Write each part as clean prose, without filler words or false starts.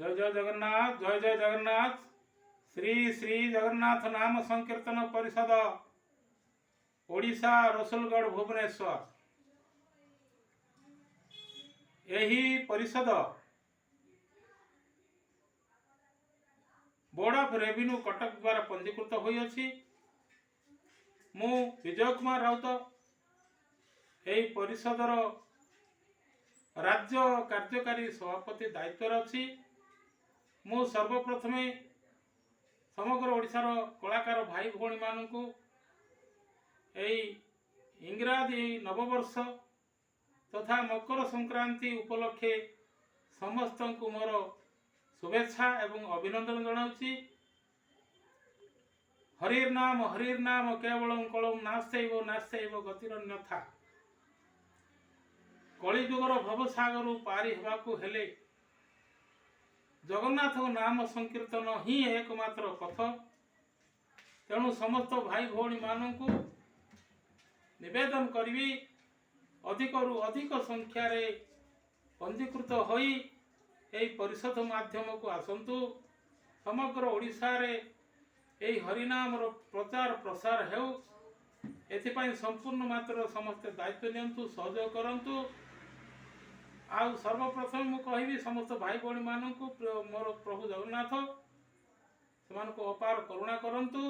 ଜୟ ଜୟ ଜଗନ୍ନାଥ, ଜୟ ଜୟ ଜଗନ୍ନାଥ। ଶ୍ରୀ ଶ୍ରୀ ଜଗନ୍ନାଥ ନାମ ସଂକୀର୍ତ୍ତନ ପରିଷଦ, ଓଡ଼ିଶା, ରସୁଲଗଡ଼, ଭୁବନେଶ୍ୱର। ଏହି ପରିଷଦ ବୋର୍ଡ ଅଫ୍ ରେଭିନ୍ୟୁ କଟକ ଦ୍ୱାରା ପଞ୍ଜୀକୃତ ହୋଇଅଛି। ମୁଁ ବିଜୟ କୁମାର ରାଉତ ଏହି ପରିଷଦର ରାଜ୍ୟ କାର୍ଯ୍ୟକାରୀ ସଭାପତି ଦାୟିତ୍ୱରେ ଅଛି। ମୁଁ ସର୍ବପ୍ରଥମେ ସମଗ୍ର ଓଡ଼ିଶାର କଳାକାର ଭାଇ ଭଉଣୀମାନଙ୍କୁ ଏହି ଇଂରାଜୀ ନବବର୍ଷ ତଥା ମକର ସଂକ୍ରାନ୍ତି ଉପଲକ୍ଷେ ସମସ୍ତଙ୍କୁ ମୋର ଶୁଭେଚ୍ଛା ଏବଂ ଅଭିନନ୍ଦନ ଜଣାଉଛି। ହରିର ନାମ ହରିର ନାମ କେବଳಂ କଳୌ ନାସ୍ତୈବ ନାସ୍ତୈବ ଗତିରନ୍ୟଥା। କଳିଯୁଗର ଭବସାଗରରୁ ପାରି ହେବାକୁ ହେଲେ ଜଗନ୍ନାଥଙ୍କ ନାମ ସଂକୀର୍ତ୍ତନ ହିଁ ଏକମାତ୍ର ପଥ। ତେଣୁ ସମସ୍ତ ଭାଇ ଭଉଣୀମାନଙ୍କୁ ନିବେଦନ କରିବି, ଅଧିକରୁ ଅଧିକ ସଂଖ୍ୟାରେ ପଞ୍ଜୀକୃତ ହୋଇ ଏହି ପରିଷଦ ମାଧ୍ୟମକୁ ଆସନ୍ତୁ। ସମଗ୍ର ଓଡ଼ିଶାରେ ଏହି ହରିନାମର ପ୍ରଚାର ପ୍ରସାର ହେଉ, ଏଥିପାଇଁ ସମ୍ପୂର୍ଣ୍ଣ ମାତ୍ରାରେ ସମସ୍ତେ ଦାୟିତ୍ୱ ନିଅନ୍ତୁ, ସହଯୋଗ କରନ୍ତୁ। ଆଉ ସର୍ବପ୍ରଥମେ ମୁଁ କହିବି ସମସ୍ତ ଭାଇ ଭଉଣୀମାନଙ୍କୁ, ମୋର ପ୍ରଭୁ ଜଗନ୍ନାଥ ସେମାନଙ୍କୁ ଅପାର କରୁଣା କରନ୍ତୁ।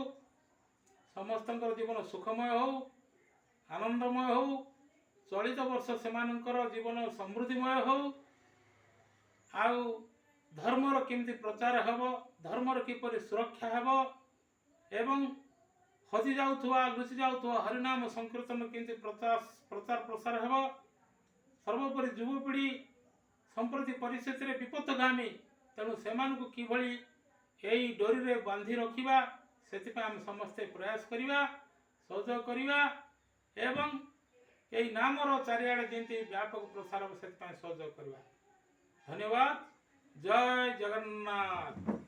ସମସ୍ତଙ୍କର ଜୀବନ ସୁଖମୟ ହେଉ, ଆନନ୍ଦମୟ ହେଉ। ଚଳିତ ବର୍ଷ ସେମାନଙ୍କର ଜୀବନ ସମୃଦ୍ଧିମୟ ହେଉ। ଆଉ ଧର୍ମର କେମିତି ପ୍ରଚାର ହେବ, ଧର୍ମର କିପରି ସୁରକ୍ଷା ହେବ ଏବଂ ହଜି ଯାଉଥିବା, ଲୁଚି ଯାଉଥିବା ହରିନାମ ସଂକୀର୍ତ୍ତନ କେମିତି ପ୍ରଚାର ପ୍ରସାର ହେବ। ସର୍ବୋପରି ଯୁବପିଢ଼ି ସମ୍ପ୍ରତି ପରିସ୍ଥିତିରେ ବିପଥଗାମୀ, ତେଣୁ ସେମାନଙ୍କୁ କିଭଳି ଏହି ଡୋରିରେ ବାନ୍ଧି ରଖିବା, ସେଥିପାଇଁ ଆମେ ସମସ୍ତେ ପ୍ରୟାସ କରିବା, ସହଯୋଗ କରିବା ଏବଂ ଏହି ନାମର ଚାରିଆଡ଼େ ଯେମିତି ବ୍ୟାପକ ପ୍ରସାର ହେବ, ସେଥିପାଇଁ ସହଯୋଗ କରିବା। ଧନ୍ୟବାଦ। ଜୟ ଜଗନ୍ନାଥ।